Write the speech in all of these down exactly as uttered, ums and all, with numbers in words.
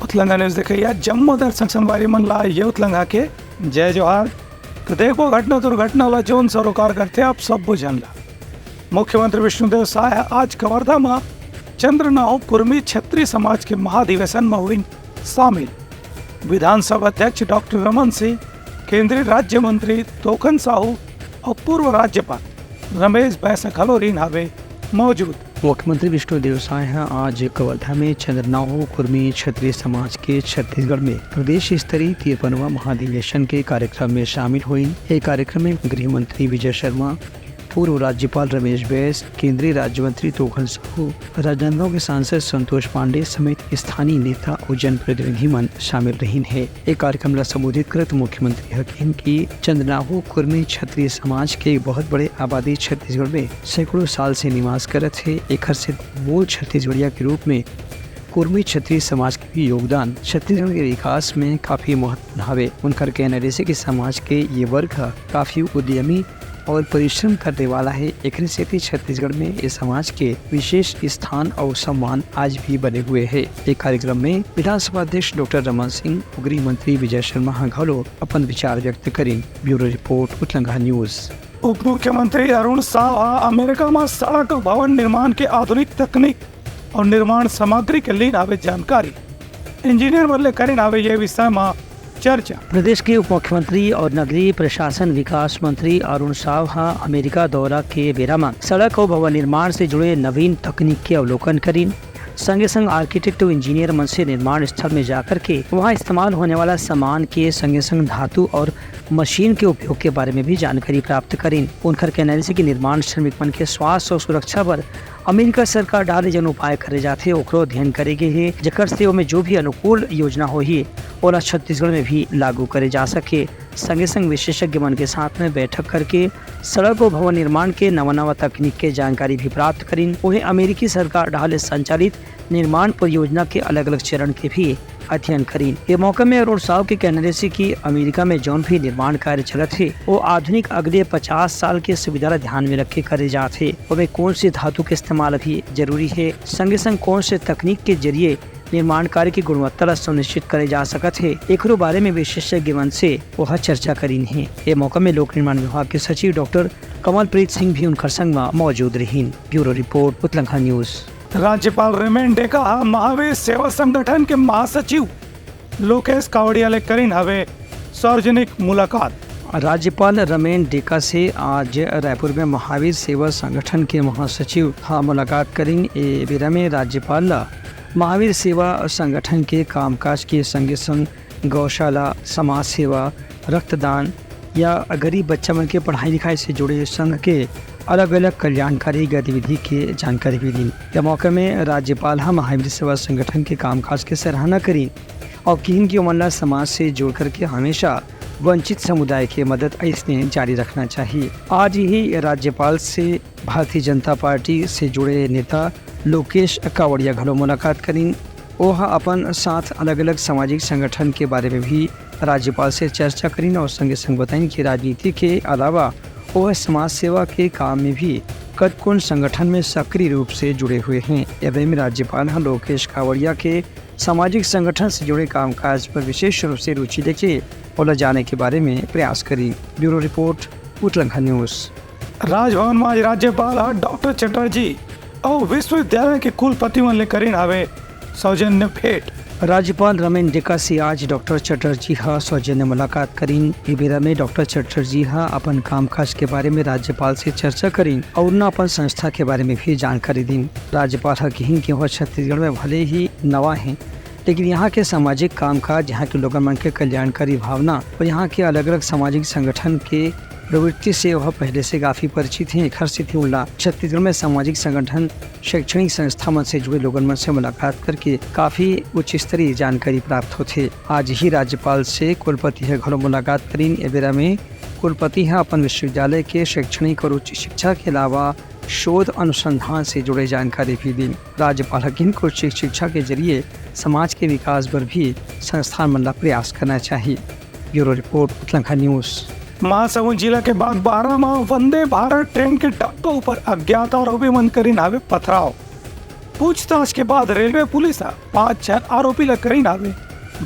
उतलंगा news देखइया जम्मो दर्शक संगवारी मन ला ये उतलंगा के जय जोहार। तो देखो घटना दुर्घटना ला जोन सरोकार करथे आप सब झन ला। मुख्यमंत्री विष्णुदेव साय ह आज कवर्धा म चंद्रनाहु कुर्मी छत्री समाज के महाधिवेशन म हुइन शामिल। विधानसभा अध्यक्ष डॉक्टर रमन सिंह, केंद्रीय राज्य मंत्री तोखन साहू अउ पूर्व राज्यपाल रमेश बैस घलो रिन हावे मौजूद। मुख्यमंत्री विष्णुदेव साय ह आज कवर्धा में चंद्रनाहु कुर्मी छत्री समाज के छत्तीसगढ़ में प्रदेश स्तरीय तिरपनवा महाधिवेशन के कार्यक्रम में शामिल होइन। ये कार्यक्रम में गृह मंत्री विजय शर्मा, पूर्व राज्यपाल रमेश बैस, केंद्रीय राज्य मंत्री तोखन साहू, राजनांदगांव के सांसद संतोष पांडे समेत स्थानीय नेता अउ जनप्रतिनिधि मन शामिल रहिन हे। ए कार्यक्रम ला संबोधित करत मुख्यमंत्री ह कहिन कि चंद्रनाहु कुर्मी छत्री समाज के बहुत बड़े आबादी छत्तीसगढ़ में सैकड़ों साल से निवास करत हे। एखर से मूल छत्तीसगढ़िया के रूप में कुर्मी छत्री समाज के भी योगदान छत्तीसगढ़ के विकास में काफी महत्वपूर्ण हवे। उनकर कहना रहिसे कि समाज के ये वर्ग ह काफी उद्यमी और परिश्रम करने वाला हे। एकरे सेती छत्तीसगढ़ में ये समाज के विशेष स्थान और सम्मान आज भी बने हुए हे। ये कार्यक्रम में विधानसभा अध्यक्ष डॉक्टर रमन सिंह, गृह मंत्री विजय शर्मा ह घलो अपन विचार व्यक्त करिन। Bureau report, Utlanga news. उप मुख्यमंत्री अरुण साव ह अमेरिका म सड़क अउ भवन निर्माण के आधुनिक तकनीक अउ निर्माण सामग्री के लीन आवे जानकारी। इंजीनियर मन ले करिन आवे ये विषय म चर्चा। प्रदेश के उप मुख्यमंत्री और नगरीय प्रशासन विकास मंत्री अरुण साव ह अमेरिका दौरा के बेरा म सड़क अउ भवन निर्माण से जुड़े नवीन तकनीक के अवलोकन करिन। संगे संग आर्किटेक्ट अउ इंजीनियर मन से निर्माण स्थल में जाकर के वहां इस्तेमाल होने वाला सामान के संगे संग धातु और मशीन के उपयोग के बारे में भी जानकारी प्राप्त करिन। उनकर कहना रहिसे कि निर्माण श्रमिक मन के स्वास्थ्य और सुरक्षा बर अमेरिका सरकार डाहर ले जउन उपाय करे जाथे, ओकरो अध्ययन करे गे हे, जेकर से ओमे जो भी अनुकूल योजना होही, ओला छत्तीसगढ़ में भी लागू करे जा सके। संगे संग विशेषज्ञ मन के साथ में बैठक करके सड़क अउ भवन निर्माण के नवा-नवा तकनीक के जानकारी भी प्राप्त करिन। उहें, अमेरिकी सरकार डाहर ले संचालित निर्माण परियोजना के अलग-अलग चरण के भी अध्ययन करिन। ये मौका में अरुण साव के कहना रहिसे कि अमेरिका में जउन भी निर्माण कार्य चलत हे, वो आधुनिक अगले पचास साल के सुविधा ला ध्यान में रख के करे जात हे। ओमे कौन से धातु के इस्तेमाल अभी जरूरी हे, संगे संग कौन से तकनीक के जरिए निर्माण कार्य की गुणवत्ता ला सुनिश्चित करे जा सकत हे, एकरो बारे में विशेषज्ञ मन से ओह चर्चा करिन हे। ये मौका में लोक निर्माण विभाग के सचिव डॉक्टर कमलप्रीत सिंह भी उनकर संग म मौजूद रहिन। Bureau report, Utlanga news. राज्यपाल रमेन डेका ह महावीर सेवा संगठन के महासचिव लोकेश कावड़िया ले करिन हवे सार्वजनिक मुलाकात। राज्यपाल रमेन डेका से आज रायपुर में महावीर सेवा संगठन के महासचिव ह मुलाकात करिन। ए बेरा में राज्यपाल ल महावीर सेवा संगठन के कामकाज के संगे संग गौशाला, समाज सेवा, रक्तदान या गरीब बच्चा मन के पढ़ाई लिखाई से जुड़े संघ के अलग-अलग कल्याणकारी गतिविधि के जानकारी भी दीन। ये मौके में राज्यपाल ह महावीर सेवा संगठन के कामकाज के सराहना करीन और किहिन कि ओमन ला समाज से जोड़ करके हमेशा वंचित समुदाय के मदद ऐसने जारी रखना चाहिए। आज ही राज्यपाल से भारतीय जनता पार्टी से जुड़े नेता लोकेश कावड़िया घलो मुलाकात करीन। ओह अपन साथ अलग-अलग सामाजिक संगठन के बारे में भी राज्यपाल से चर्चा करीन और संगे संग बताइन कि राजनीति के अलावा ओह समाज सेवा के काम में भी कतकोन संगठन में सक्रिय रूप से जुड़े हुए हैं। एवं राज्यपाल ह लोकेश कावड़िया के सामाजिक संगठन से जुड़े कामकाज पर विशेष रूप से रुचि लेके ओला जाने के बारे में प्रयास करीन। Bureau report, Utlangha news. राजभवन में आज राज्यपाल ह डॉक्टर चटर्जी और विश्वविद्यालय के कुलपति मन ले करीन हवे सौजन्य भेंट। राज्यपाल रमेन डेका से आज डॉक्टर चटर्जी ह सौजन्य मुलाकात करीन। ए बेरा में डॉक्टर चटर्जी ह अपन कामकाज के बारे में राज्यपाल से चर्चा करीन और न अपन संस्था के बारे में भी जानकारी दीन। राज्यपाल ह किहिन कि वह छत्तीसगढ़ में भले ही नवा हैं, लेकिन यहाँ के सामाजिक कामकाज, यहाँ के लोगन मन के कल्याणकारी भावना और यहाँ के अलग-अलग सामाजिक संगठन के प्रवृत्ति से वह पहले से काफी परिचित हैं। एखर सेती उनला छत्तीसगढ़ में सामाजिक संगठन, शैक्षणिक संस्था मन से जुड़े लोगन मन से मुलाकात करके काफी उच्च स्तरीय जानकारी प्राप्त होथे। आज ही राज्यपाल से कुलपति ह घलो मुलाकात करीन। ए बेरा में कुलपति ह अपन विश्वविद्यालय के शैक्षणिक और उच्च शिक्षा के अलावा शोध अनुसंधान से जुड़े जानकारी भी दीन। राज्यपाल ह किहिन कि उच्च शिक्षा के जरिए समाज के विकास बर भी संस्थान मन ला प्रयास करना चाहिए। Bureau report, Utlangha news. Mahasamund जिला के बागबाहरा म वंदे भारत ट्रेन के डब्बा ऊपर अज्ञात आरोपी मन करीन हावे पथराव। पूछताछ के बाद रेलवे पुलिस ह पांच झन आरोपी ल करीन हावे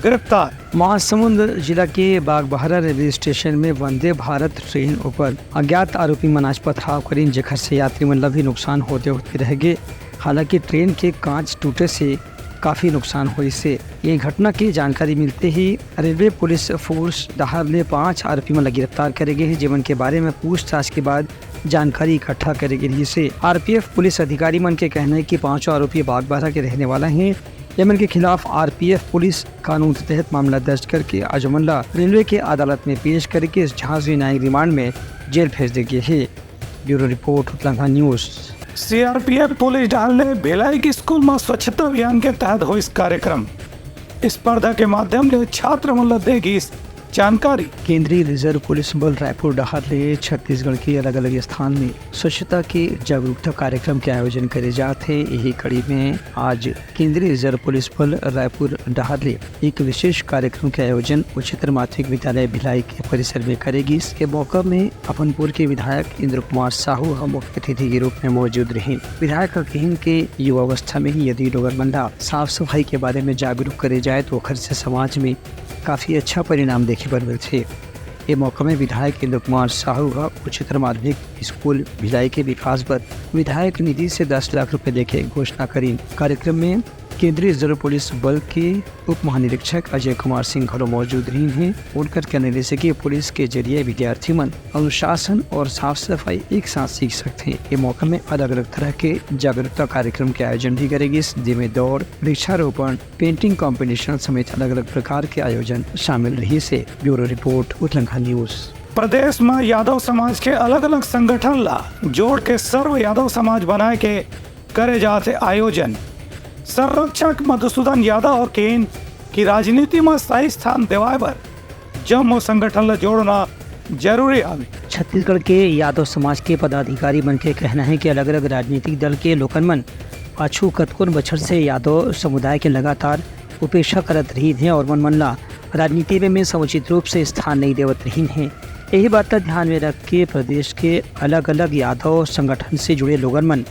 गिरफ्तार। महासमुंद जिला के बागबाहरा रेलवे स्टेशन में वंदे भारत ट्रेन ऊपर अज्ञात आरोपी मन आज पथराव करीन, जेखर से यात्री मन ला भी नुकसान होते होते रह गे। हालांकि ट्रेन के कांच टूटे से काफी नुकसान होइस हे। ये घटना की जानकारी मिलते ही रेलवे पुलिस फोर्स डहार ले पांच आरोपी मन ला गिरफ्तार करे गे हे, जेमन के बारे में पूछताछ के बाद जानकारी इकट्ठा करे गे रहिस हे। आरपीएफ पुलिस अधिकारी मन के कहना हे कि पांचों आरोपी बागबाहरा के रहने वाला हे। एमन के खिलाफ आरपीएफ पुलिस कानून के तहत मामला दर्ज करके आज ओमन ला रेलवे के अदालत में पेश करके झांसी न्यायिक रिमांड में जेल भेज दे गे हे। Bureau report, Utlangha news. CRPF police डहार ले भिलाई के स्कूल में स्वच्छता अभियान के तहत होइस कार्यक्रम। स्पर्धा के माध्यम ले छात्र मन ला दे गिस जानकारी। केंद्रीय रिजर्व पुलिस बल रायपुर डहार ले छत्तीसगढ़ के अलग-अलग स्थान में स्वच्छता के जागरूकता कार्यक्रम के आयोजन करे जात हे। यही कड़ी में आज केंद्रीय रिजर्व पुलिस बल रायपुर डहार ले एक विशेष कार्यक्रम के आयोजन उच्चतर माध्यमिक विद्यालय भिलाई के परिसर में करे गिस। के मौका में अफनपुर के विधायक इंद्र कुमार साहू ह मुख्य अतिथि के रूप में मौजूद रहिन। विधायक ह कहिन के युवावस्था में ही यदि लोगन मन ला साफ सफाई के बारे में जागरूक करे जाए, तो ओखर से समाज में काफी अच्छा परिणाम देखे बर मिलथे। ये मौका में विधायक इंद्र कुमार साहू ह उच्चतर माध्यमिक स्कूल भिलाई के विकास बर विधायक निधि से दस लाख रुपए देके घोषणा करीन। कार्यक्रम में केंद्रीय रिजर्व पुलिस बल के उप महानिरीक्षक अजय कुमार सिंह घलो मौजूद रहिन हे। उनकर कहना रिहिस हे कि पुलिस के जरिए विद्यार्थी मन अनुशासन और साफ सफाई एक साथ सीख सकथे। ये मौका में अलग-अलग तरह के जागरूकता कार्यक्रम के आयोजन भी करे गिस, जेमे दौड़, वृक्षारोपण, पेंटिंग कॉम्पिटिशन समेत अलग-अलग प्रकार के आयोजन शामिल रहिस हे। Bureau report, Utlangha news. प्रदेश में यादव समाज के अलग-अलग संगठन ला जोड़ के सर्व यादव समाज बनाए के करे जात हे आयोजन। संरक्षक मधुसूदन यादव ह कहिन कि राजनीति में सही स्थान देवाए बर जम्मो संगठन ला जोड़ना जरूरी हवे। छत्तीसगढ़ के यादव समाज के पदाधिकारी मन के कहना हे कि अलग-अलग राजनीतिक दल के लोगन मन पाछू कतकोन बछर से यादव समुदाय के लगातार उपेक्षा करत रहिन हे और मन मन ला राजनीति में, में समुचित रूप से स्थान नहीं देवत रहिन हे। यही बात ला ध्यान में रख के प्रदेश के अलग-अलग यादव संगठन से जुड़े लोगन मन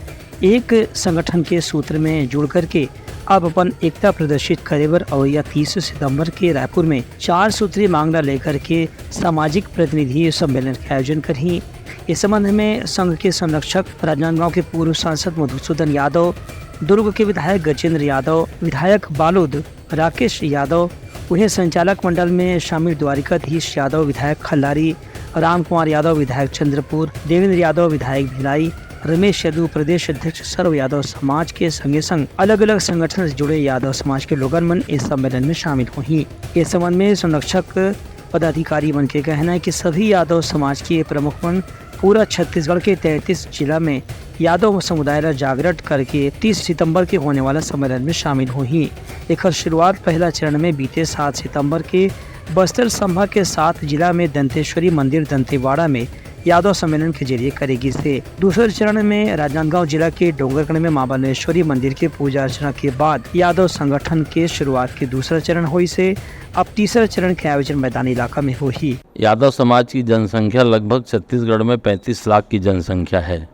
एक संगठन के सूत्र में जुड़ करके अब अपन एकता प्रदर्शित करे बर अवइया तीस सितंबर के रायपुर में चार सूत्री मांग ला लेकर के सामाजिक प्रतिनिधि सम्मेलन के आयोजन करही। इस संबंध में संघ के संरक्षक राजनांदगांव के पूर्व सांसद मधुसूदन यादव, दुर्ग के विधायक गजेंद्र यादव, विधायक बालोद राकेश यादव, उन्हें संचालक मंडल में शामिल द्वारिकाधीश यादव, विधायक खल्लारी, राम कुमार यादव, विधायक चंद्रपुर, देवेंद्र यादव, विधायक भिलाई, रमेश यदु, प्रदेश अध्यक्ष सर्व यादव समाज के संगे संग अलग-अलग संगठन से जुड़े यादव समाज के लोगन मन इस सम्मेलन में शामिल होही। इस संबंध में संरक्षक पदाधिकारी मन के कहना हे कि सभी यादव समाज के प्रमुख मन पूरा छत्तीसगढ़ के तैंतीस जिला में यादव समुदाय ला जागृत करके तीस सितंबर के होने वाला सम्मेलन में शामिल होही। एखर शुरुआत पहला चरण में बीते सात सितंबर के बस्तर संभाग के सात जिला में दंतेश्वरी मंदिर दंतेवाड़ा में यादव सम्मेलन के जरिए करे गिस हे। दूसर चरण में राजनांदगांव जिला के डोंगरगढ़ में मां बनेश्वरी मंदिर के पूजा अर्चना के बाद यादव संगठन के शुरुआत के दूसरा चरण होइस हे। अब तीसरा चरण के आयोजन मैदानी इलाका में होही। यादव समाज की जनसंख्या लगभग छत्तीसगढ़ में पैंतीस लाख की जनसंख्या है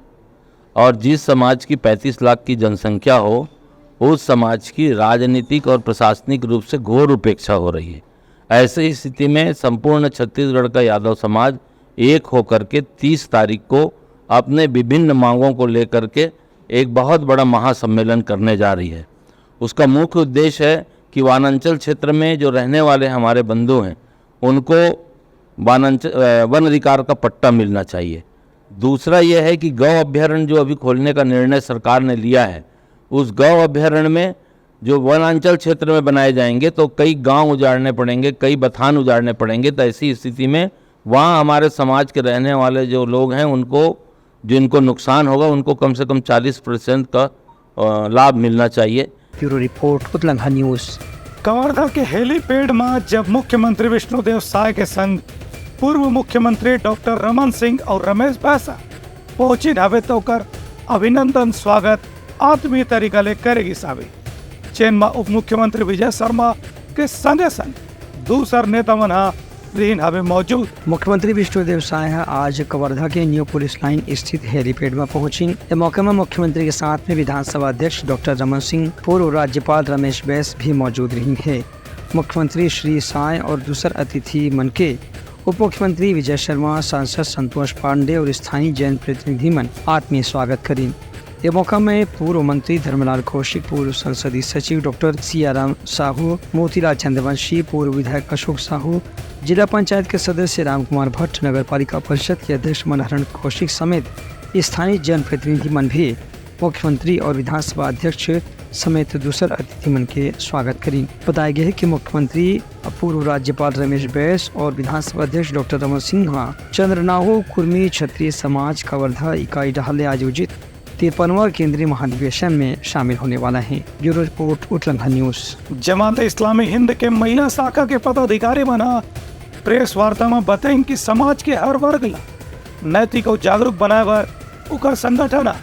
और जिस समाज की पैंतीस लाख की जनसंख्या हो, उस समाज की राजनीतिक और प्रशासनिक रूप से घोर उपेक्षा हो रही है। ऐसी स्थिति में संपूर्ण छत्तीसगढ़ का यादव समाज एक होकर के तीस तारीख को अपने विभिन्न मांगों को लेकर के एक बहुत बड़ा महासम्मेलन करने जा रही है। उसका मुख्य उद्देश्य है कि वनांचल क्षेत्र में जो रहने वाले हमारे बंधु हैं, उनको वनांच-, अ, वन अधिकार का पट्टा मिलना चाहिए। दूसरा यह है कि गौ अभ्यारण्य जो अभी खोलने का निर्णय सरकार ने लिया है, उस गौ अभ्यारण्य में जो वनांचल क्षेत्र में बनाए जाएंगे, तो कई गांव उजाड़ने पड़ेंगे, कई बथान उजाड़ने पड़ेंगे। तो ऐसी स्थिति में वहाँ हमारे समाज के रहने वाले जो लोग हैं, उनको, जिनको नुकसान होगा, उनको कम से कम चालीस परसेंट का, अ, लाभ मिलना चाहिए। Bureau report, Utlangha news. Kawardha के हेलीपैड म जब मुख्यमंत्री विष्णुदेव साय के संग पूर्व मुख्यमंत्री डॉक्टर रमन सिंह और रमेश बैसा पहुंचिन हवे, तो ओकर अभिनंदन स्वागत आत्मीय तरीका ले करे गिस हवे, जेन म उप मुख्यमंत्री विजय शर्मा के संगे संग दूसर नेता मन ह रहिन हवे मौजूद। मुख्यमंत्री विष्णुदेव साय ह आज कवर्धा के न्यू पुलिस लाइन स्थित हेलीपैड म पहुंचिन। ए मौके म मुख्यमंत्री के साथ में विधानसभा अध्यक्ष डॉक्टर रमन सिंह, पूर्व राज्यपाल रमेश बैस भी मौजूद रहिन हे। मुख्यमंत्री श्री साय और दूसर अतिथि मन के उप मुख्यमंत्री विजय शर्मा, सांसद संतोष पांडे और स्थानीय जनप्रतिनिधि मन आत्मीय स्वागत करिन। ए मौका में पूर्व मंत्री धर्मलाल कौशिक, पूर्व संसदीय सचिव डॉक्टर सियाराम साहू, मोतीलाल चंद्रवंशी, पूर्व विधायक अशोक साहू, जिला पंचायत के सदस्य राम कुमार भट्ट, नगर पालिका परिषद के अध्यक्ष मनहरण कौशिक समेत स्थानीय जनप्रतिनिधि मन भी मुख्यमंत्री और विधानसभा अध्यक्ष समेत दूसर अतिथि मन के स्वागत करिन। बताया गया है कि मुख्यमंत्री पूर्व राज्यपाल रमेश बैस और विधानसभा अध्यक्ष डॉक्टर रमन सिंह ह चंद्रनाहो कुर्मी क्षत्रिय समाज कवर्धा इकाई डहार ले आयोजित तिरपनवा केंद्रीय महाधिवेशन में शामिल होने वाला है। Bureau report, Utlangha news. Jamaat Islami Hind के महिला शाखा के पदाधिकारी मन ह प्रेस वार्ता म बताइन कि समाज के हर वर्ग ल नैतिक अउ जागरूक बनाए बर ओकर संगठन ह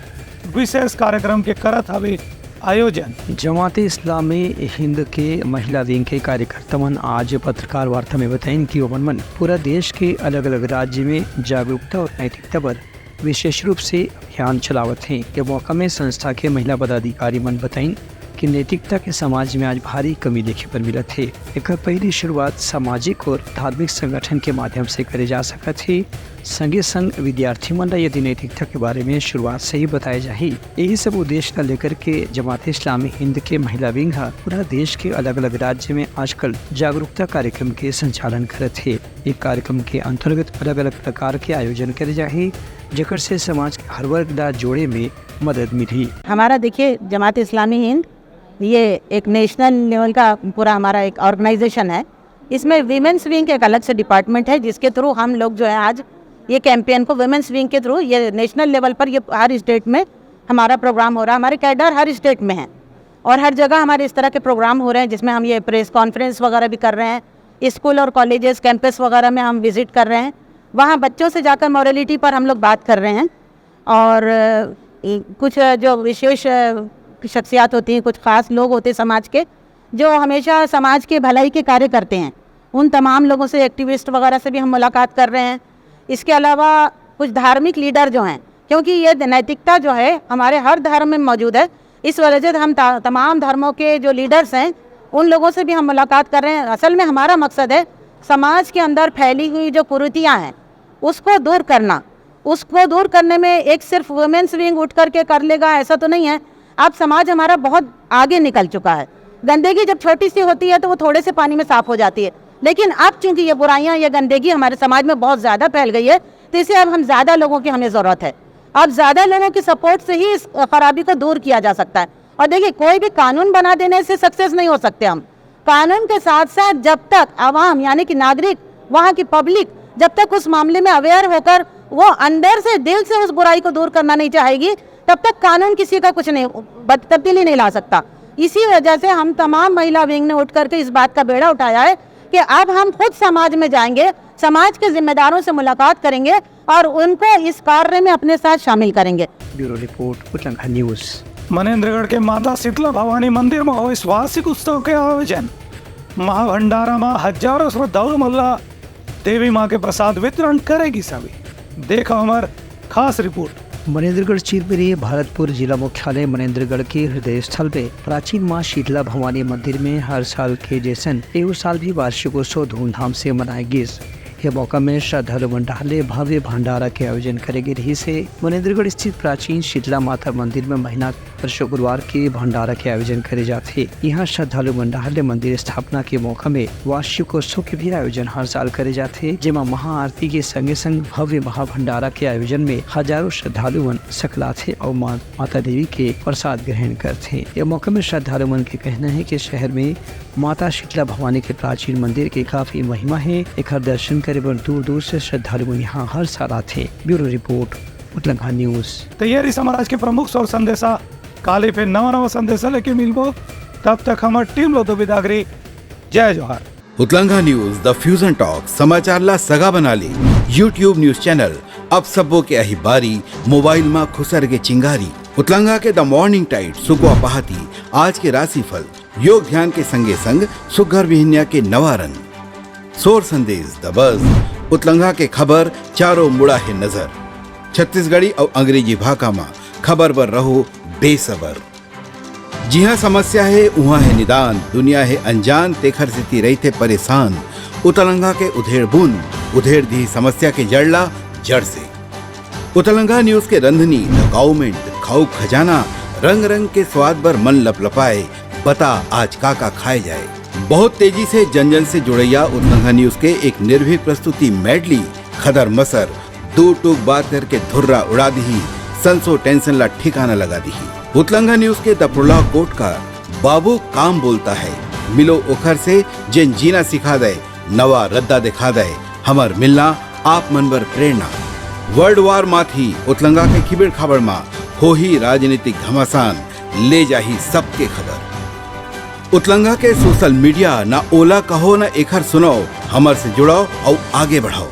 विशेष कार्यक्रम के करत हवे आयोजन। जमात इस्लामी हिंद के महिला विंग के कार्यकर्ता मन आज पत्रकार वार्ता में बताइन कि ओमन मन पूरा देश के अलग-अलग राज्य में जागरूकता और नैतिकता पर विशेष रूप से अभियान चलावत हें। ये मौका में संस्था के महिला पदाधिकारी मन बताइन कि नैतिकता के समाज में आज भारी कमी देखे बर मिलत हे। एकर पहली शुरुआत सामाजिक और धार्मिक संगठन के माध्यम से करे जा सकत हे। संगे संग विद्यार्थी मन ला यदि नैतिकता के बारे में शुरुआत से ही बताए जाही, यही सब उद्देश्य ला लेकर के जमात इस्लामी हिंद के महिला विंग ह पूरा देश के अलग-अलग राज्य में आजकल जागरूकता कार्यक्रम के संचालन करत हे। एक कार्यक्रम के अंतर्गत अलग-अलग प्रकार के आयोजन करे जाही, जेकर से समाज के हर वर्ग ला जोड़े में मदद मिलही। हमारा देखिए, जमात इस्लामी हिंद ये एक नेशनल लेवल का पूरा हमारा एक ऑर्गेनाइजेशन है। इसमें विमेंस विंग एक अलग से डिपार्टमेंट है, जिसके थ्रू हम लोग जो है आज ये कैंपेन को विमेंस विंग के थ्रू ये नेशनल लेवल पर ये हर स्टेट में हमारा प्रोग्राम हो रहा है। हमारे कैडर हर स्टेट में है और हर जगह हमारे इस तरह के प्रोग्राम हो रहे हैं, जिसमें हम ये प्रेस कॉन्फ्रेंस वगैरह भी कर रहे हैं, स्कूल और कॉलेजेस, कैंपस वगैरह में हम विजिट कर रहे हैं, वहाँ बच्चों से जाकर मॉरलिटी पर हम लोग बात कर रहे हैं और अ, कुछ जो विशेष अ, शख्सियात होती हैं, कुछ खास लोग होते हैं समाज के, जो हमेशा समाज के भलाई के कार्य करते हैं, उन तमाम लोगों से, एक्टिविस्ट वगैरह से भी हम मुलाकात कर रहे हैं। इसके अलावा कुछ धार्मिक लीडर जो हैं, क्योंकि ये नैतिकता जो है हमारे हर धर्म में मौजूद है, इस वजह से हम ता-, तमाम धर्मों के जो लीडर्स हैं, उन लोगों से भी हम मुलाकात कर रहे हैं। असल में हमारा मकसद है समाज के अंदर फैली हुई जो कुरीतियाँ हैं, उसको दूर करना। उसको दूर करने में एक सिर्फ वुमेन्स विंग उठ करके कर लेगा, ऐसा तो नहीं है। अब समाज हमारा बहुत आगे निकल चुका है। गंदगी जब छोटी सी होती है तो वो थोड़े से पानी में साफ हो जाती है, लेकिन अब चूंकि ये बुराइयां, ये गंदगी हमारे समाज में बहुत ज्यादा फैल गई है, तो इसे अब हम ज्यादा लोगों की हमें जरूरत है। अब ज्यादा लोगों की सपोर्ट से ही इस खराबी को दूर किया जा सकता है। और देखिए, कोई भी कानून बना देने से सक्सेस नहीं हो सकते हम। कानून के साथ साथ जब तक आवाम, यानी कि नागरिक, वहाँ की पब्लिक जब तक उस मामले में अवेयर होकर वो अंदर से, दिल से उस बुराई को दूर करना नहीं चाहेगी, तब तक कानून किसी का कुछ नहीं बद-, तब्दीली नहीं ला सकता। इसी वजह से हम तमाम महिला विंग ने उठ करके इस बात का बेड़ा उठाया है कि अब हम खुद समाज में जाएंगे, समाज के जिम्मेदारों से मुलाकात करेंगे और उनको इस कार्य में अपने साथ शामिल करेंगे। Bureau report, Utlangha news. Manendragarh के माता शीतला भवानी मंदिर में होइस वार्षिक उत्सव के आयोजन। महाभंडारा में हजारों श्रद्धालु मन ला देवी माँ के प्रसाद वितरण करे गिस हवे। देखो हमार खास रिपोर्ट। मनेंद्रगढ़ चिरमिरी भरतपुर जिला मुख्यालय मनेंद्रगढ़ के हृदय स्थल में प्राचीन माँ शीतला भवानी मंदिर में हर साल के जैसन एहू साल भी वार्षिक उत्सव धूमधाम से मनाए गिस। ये मौका में श्रद्धालु मन डहार ले भव्य भंडारा के आयोजन करे गे रहिस हे। मनेंद्रगढ़ स्थित प्राचीन शीतला माता मंदिर में महीना हर शुक्रवार के भंडारा के आयोजन करे जाथे। यहाँ श्रद्धालु मन डहार ले मंदिर स्थापना के मौका में वार्षिकोत्सव के भी आयोजन हर साल करे जाथे, जेमा महाआरती के संगे संग भव्य महाभंडारा के आयोजन में हजारों श्रद्धालु मन सकलाथे और माँ, माता देवी के प्रसाद ग्रहण करथे। ये मौका में श्रद्धालु मन के कहना है कि शहर में माता शीतला भवानी के प्राचीन मंदिर के काफी महिमा है। एकर दर्शन करे बर दूर दूर से श्रद्धालु मन यहाँ हर साल आथे। Bureau report, Utlangha news. तैयारी समाज के प्रमुख सौर संदेशा, काले फिर नवा नवा संदेशा लेके मिलबो। तब तक हमार टीम लो तो विदागरी। जय जोहार। उतलंघा न्यूज, द फ्यूजन टॉक, समाचार ला सगा बना ले। YouTube न्यूज चैनल, अब सबो के आही बारी, मोबाइल मा खुसर के चिंगारी। उतलंघा के द मॉर्निंग टाइट, सुकवा पहाती, आज के राशिफल, योग ध्यान के संगे संग सुग्घर बिहनिया के नवा रंग। सोर संदेश द बज। उतलंघा के खबर चारों मुड़ा हे नजर। छत्तीसगढ़ी अउ अंग्रेजी भाखा म खबर बर रहो बेसबर। जिहां समस्या हे, उहां हे निदान। दुनिया हे अनजान, तेखर सेती रहिथे परेशान। उतलंघा के उधेड़ बुन, उधेड़ दिही समस्या के जड़ ला जड़ से। उतलंघा न्यूज के रंधनी, द काउमेंट, खाऊ खजाना, रंग रंग के स्वाद बर मन लपलपाए। बता आज का का खाए जाए। बहुत तेजी से जन जन से जुड़ैया उतलंघा न्यूज के एक निर्भीक प्रस्तुति मेडली, खदर मसर, दू टूक बात करके धुर्रा उड़ा दिही, संसो टेंशन ला ठिकाना लगा दिही। उतलंघा न्यूज के द प्रोलॉग कोट का बाबू काम बोलता है, मिलो ओखर से जेन जीना सिखा दे, नवा रद्दा दिखा दे, हमर मिलना आप मन बर प्रेरणा। वर्ल्ड वार माथी उतलंगा के खिबेड़ खाबड़ मा होही राजनीतिक घमासान, ले जाही सबके खबर। उतलंगा के सोशल मीडिया, ना ओला कहो ना एखर सुनाओ, हमर से जुड़ाओ अउ आगे बढ़ाओ।